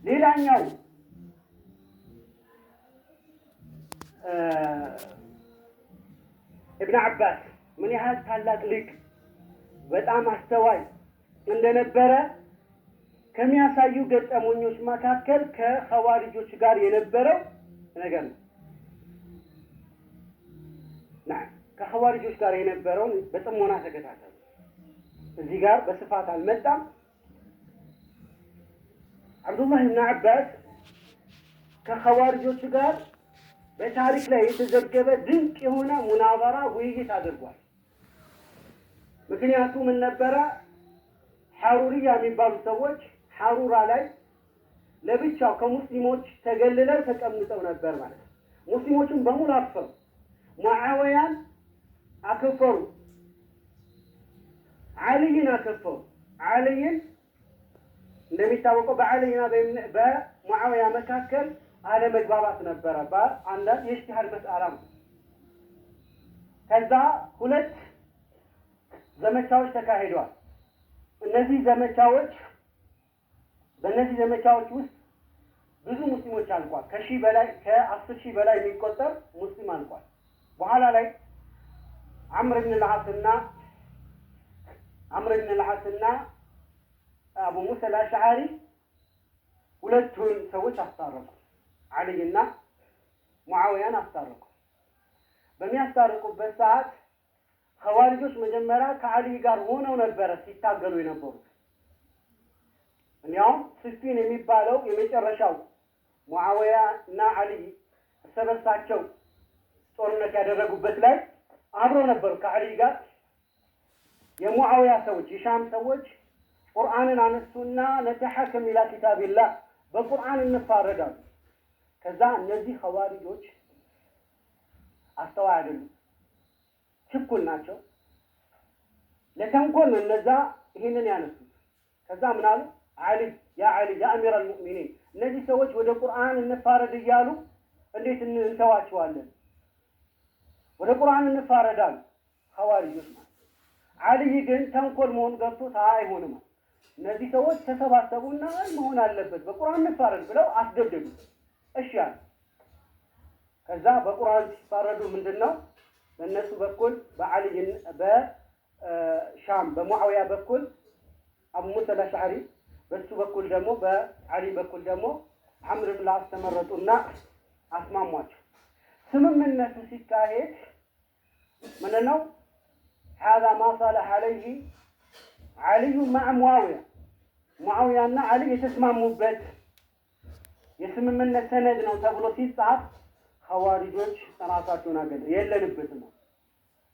ሌላኛው ኢብን አባስ ምን ያህል ታላቅ ሊቅ፣ በጣም አስተዋይ እንደነበረ ከሚያሳዩ ገጠመኞች መካከል ከኸዋሪጆች ጋር የነበረው ነገር ነው። ከኸዋሪጆች ጋር የነበረውን በጥሞና ተከታተሉ። እዚህ ጋር በስፋት አልመጣም። አብዱላህ ኢብን አባስ ከኸዋሪጆች ጋር በታሪክ ላይ የተዘገበ ድንቅ የሆነ ሙናበራ ውይይት አድርጓል። ምክንያቱ ምን ነበረ? ሐሩሪያ የሚባሉ ሰዎች ሐሩራ ላይ ለብቻው ከሙስሊሞች ተገልለው ተቀምጠው ነበር ማለት ነው። ሙስሊሞቹን በሙሉ አፈሩ። ሙዓወያን አከፈሩ፣ ዓልይን አከፈሩ። ዓልይን እንደሚታወቀው በዓልይና በሙዓወያ መካከል አለመግባባት ነበረ፣ በአንዳንድ የኢጅቲሃድ መስአላ ነው። ከዛ ሁለት ዘመቻዎች ተካሂደዋል። እነዚህ ዘመቻዎች በእነዚህ ዘመቻዎች ውስጥ ብዙ ሙስሊሞች አልቋል። ከሺህ በላይ፣ ከ10,000 በላይ የሚቆጠር ሙስሊም አልቋል። በኋላ ላይ አምር ኢብን አልዓስና አቡ ሙሳ አልአሽዓሪ ሁለቱን ሰዎች አስታረቁ። ዓልይና ሙዓውያን አስታረቁ። በሚያስታርቁበት ሰዓት ኸዋሪጆች መጀመሪያ ከዓልይ ጋር ሆነው ነበረ ሲታገሉ የነበሩት። እንዲያውም ስፊን የሚባለው የመጨረሻው ሙዓወያ እና ዓልይ እርስ በርሳቸው ጦርነት ያደረጉበት ላይ አብረው ነበሩ ከዓልይ ጋር። የሙዓወያ ሰዎች፣ የሻም ሰዎች ቁርአንን አነሱና نتحاكم إلى كتاب الله፣ በቁርአን እንፋረዳሉ። ከዛ እነዚህ ኸዋሪጆች አስተዋይ አይደሉም፣ ችኩል ናቸው። ለተንኮል ነው እነዛ ይህንን ያነሱት። ከዛ ምን አሉ? ዓሊ፣ يا ዓሊ፣ يا أمير المؤمنين፣ እነዚህ ሰዎች ወደ ቁርአን እንፋረድ እያሉ እንዴት እንተዋቸዋለን? ወደ ቁርአን እንፋረዳሉ ኸዋሪጆች ማለት። ዓልይ ግን ተንኮል መሆኑ ገብቶት አይሆንም። እነዚህ ሰዎች ተሰባሰቡና መሆን አለበት፣ በቁርአን እንፋረድ ብለው አስገደዱ። እሺ አለ። ከዛ በቁርአን ሲፋረዱ ምንድን ነው፣ በእነሱ በኩል በዓልይ፣ በሻም በሙዓዊያ በኩል አቡ ሙሳ አልአሽዓሪ፣ በሱ በኩል ደግሞ በዓሊ በኩል ደግሞ ዐምር ብን ልዓስ ተመረጡና አስማሟቸው። ስምምነቱ ሲካሄድ ምንድን ነው? هذا ما صالح عليه علي مع معاوية፣ ሙዓዊያና ዓሊ የተስማሙበት የስምምነት ሰነድ ነው ተብሎ ሲጻፍ ኸዋሪጆች ራሳቸውን አገለ የለንበትም ነው።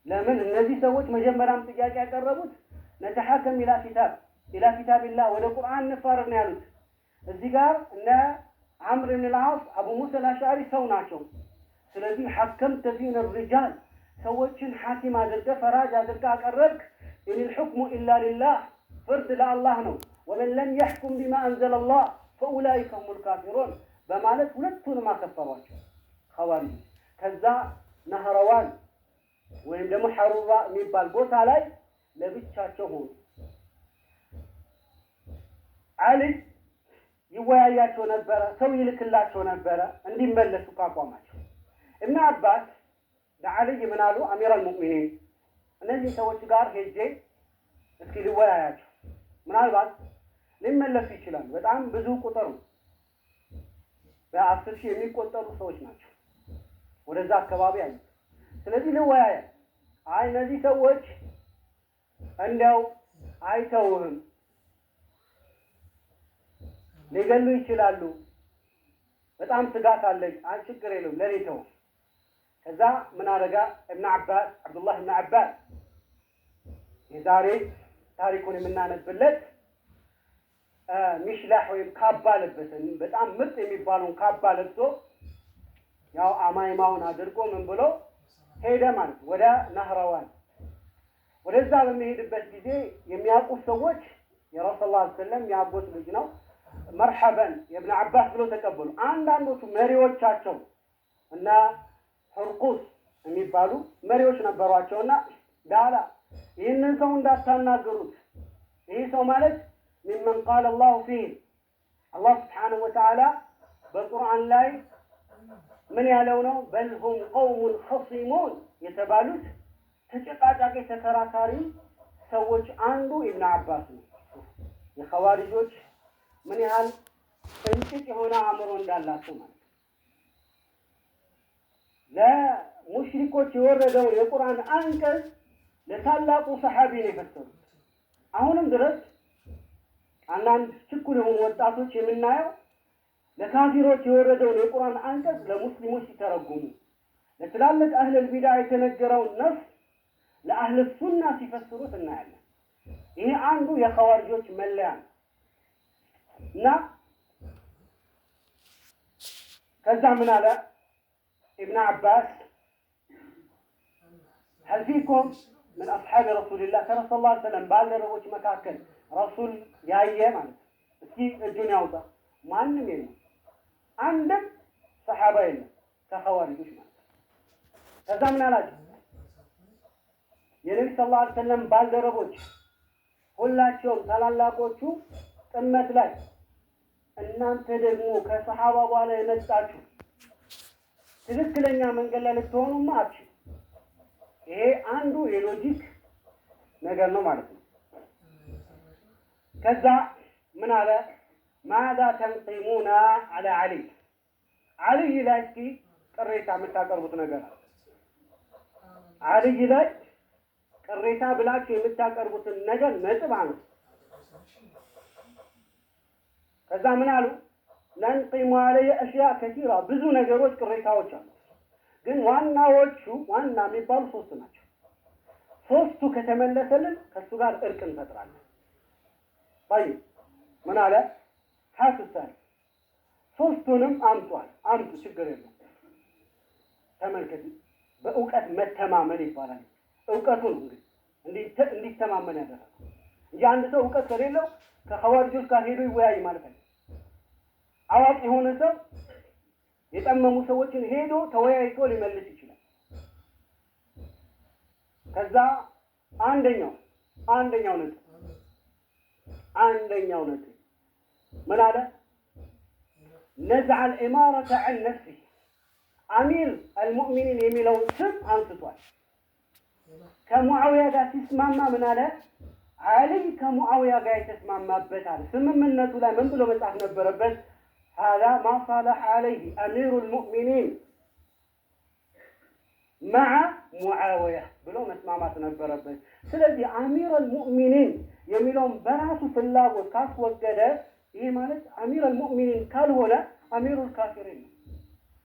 ለምን? እነዚህ ሰዎች መጀመሪያም ጥያቄ ያቀረቡት نتحاكم إلى كتاب الله፣ ወደ ቁርአን እንፋረድ ነው ያሉት። እዚህ ጋር እነ ዐምር ብን ልዓስ፣ አቡ ሙሳ አልአሽዓሪ ሰው ናቸው። ስለዚህ حكمت فينا الرجال፣ ሰዎችን ሐኪም አድርገህ፣ ፈራጅ አድርገህ አቀረብክ። إن الحكم إلا لله፣ ፍርድ ለአላህ ነው። ومن لم يحكم بما أنزل الله فأولئك هم الكافرون በማለት ሁለቱንም አከፈሯቸው ኸዋሪጆች። ከዛ ነህረዋን ወይም ደግሞ ሐሩራ የሚባል ቦታ ላይ ለብቻቸው ሆኑ። ዓሊ ይወያያቸው ነበረ፣ ሰው ይልክላቸው ነበረ እንዲመለሱ ካቋማቸው። እብን አባስ ለዓልይ ምን አሉ? أمير المؤمنين፣ እነዚህ ሰዎች ጋር ሄጄ እስኪ ልወያያቸው፣ ምናልባት ሊመለሱ ይችላሉ። በጣም ብዙ ቁጥር ነው፣ በ10,000 የሚቆጠሩ ሰዎች ናቸው ወደዛ አካባቢ ያሉት። ስለዚህ ልወያያ። አይ፣ እነዚህ ሰዎች እንዲያው አይተውህም፣ ሊገሉ ይችላሉ። በጣም ስጋት አለኝ። አይ፣ ችግር የለውም፣ ለኔ ተው። ከዛ ምን አደረገ እብን አባስ? አብዱላህ እብን አባስ የዛሬ ታሪኩን የምናነብለት ሚሽላህ ወይም ካባ ለበሰ። በጣም ምርጥ የሚባለውን ካባ ለብሶ ያው አማይማውን አድርጎ ምን ብሎ ሄደ ማለት ወደ ነህረዋን። ወደዛ በሚሄድበት ጊዜ የሚያውቁት ሰዎች የረሱል ላ ሰለም የአጎት ልጅ ነው፣ مرحبا يا ابن عباس ብለው ተቀበሉ። አንዳንዶቹ መሪዎቻቸው እና ሕርቁስ የሚባሉ መሪዎች ነበሯቸውና ዳላ ይህንን ሰው እንዳታናግሩት፣ ይህ ሰው ማለት ممن قال الله فيه አላህ سبحانه سبحانه وتعالى በቁርአን ላይ ምን ያለው ነው? بل هم قوم خصمون የተባሉት ተጨቃጫቂ ተከራካሪ ሰዎች አንዱ ኢብን አባስ ነው። የኸዋሪጆች ምን ያህል እንጭጭ የሆነ አእምሮ እንዳላቸው ማለት ነው። ለሙሽሪኮች የወረደውን የቁርአን አንቀጽ ለታላቁ ሰሓቢ ነው የፈሰሩት። አሁንም ድረስ አንዳንድ ችኩል የሆኑ ወጣቶች የምናየው ለካፊሮች የወረደውን የቁርአን አንቀጽ ለሙስሊሞች ሲተረጉሙ፣ ለትላልቅ አህለል ቢድዓ የተነገረውን ነፍስ ለአህለ ሱና ሲፈስሩት እናያለን። ይሄ አንዱ የኸዋሪጆች መለያ ነው። እና ከዛ ምን አለ ኢብን አባስ? هل فيكم من أصحاب رسول الله ከረሱል صلى الله عليه وسلم ባልደረቦች መካከል ረሱል ያየ ማለት እስኪ እጁን ያውጣ። ማንም የለም፣ አንድም ሰሓባ የለም ከኸዋሪጆች ማለት። ከዛ ምን አላቸው? የነቢ صلى الله عليه وسلم ባልደረቦች ሁላቸውም ታላላቆቹ ጥመት ላይ፣ እናንተ ደግሞ ከሰሓባ በኋላ የመጣችሁ ትክክለኛ መንገድ ላይ ልትሆኑማ አትችሉ። ይሄ አንዱ የ logic ነገር ነው ማለት ነው። ከዛ ምን አለ? ماذا تنقمون على علي፣ ዓልይ ላይ እስኪ ቅሬታ የምታቀርቡት ነገር አለ። ዓልይ ላይ ቅሬታ ብላችሁ የምታቀርቡትን ነገር ነጥብ አንሱ። ከዛ ምን አሉ? ننقم عليه أشياء كثيرة፣ ብዙ ነገሮች ቅሬታዎች አሉ። ግን ዋናዎቹ ዋና የሚባሉ ሶስት ናቸው። ሶስቱ ከተመለሰልን ከእሱ ጋር እርቅ እንፈጥራለን። طيب ምን አለ? ሐሱሳል ሶስቱንም አምጧል። አምጡ፣ ችግር የለም። ተመልከቱ፣ በእውቀት መተማመን ይባላል። እውቀቱ ነው እንግዲህ እንዲተማመን ያደረገው እንጂ አንድ ሰው እውቀት ከሌለው ከኸዋሪጆች ጋር ሄዶ ይወያይ ማለት አይደለም። አዋቂ የሆነ ሰው የጠመሙ ሰዎችን ሄዶ ተወያይቶ ሊመልስ ይችላል። ከዛ አንደኛው ነጥብ ምን አለ? نزع الإمارة عن نفسه፣ أمير المؤمنين የሚለውን ስም አንስቷል። ከሙዓዊያ ጋር ሲስማማ ምን አለ? ዓሊይ ከሙዓዊያ ጋር የተስማማበት አለ። ስምምነቱ ላይ ምን ብሎ መጻፍ ነበረበት? هذا ما صالح عليه أمير المؤمنين مع معاوية ብሎ መስማማት ነበረበት። ስለዚህ أمير المؤمنين የሚለውን በራሱ ፍላጎት ካስወገደ ይሄ ማለት أمير المؤمنين ካልሆነ أمير الكافرين ነው።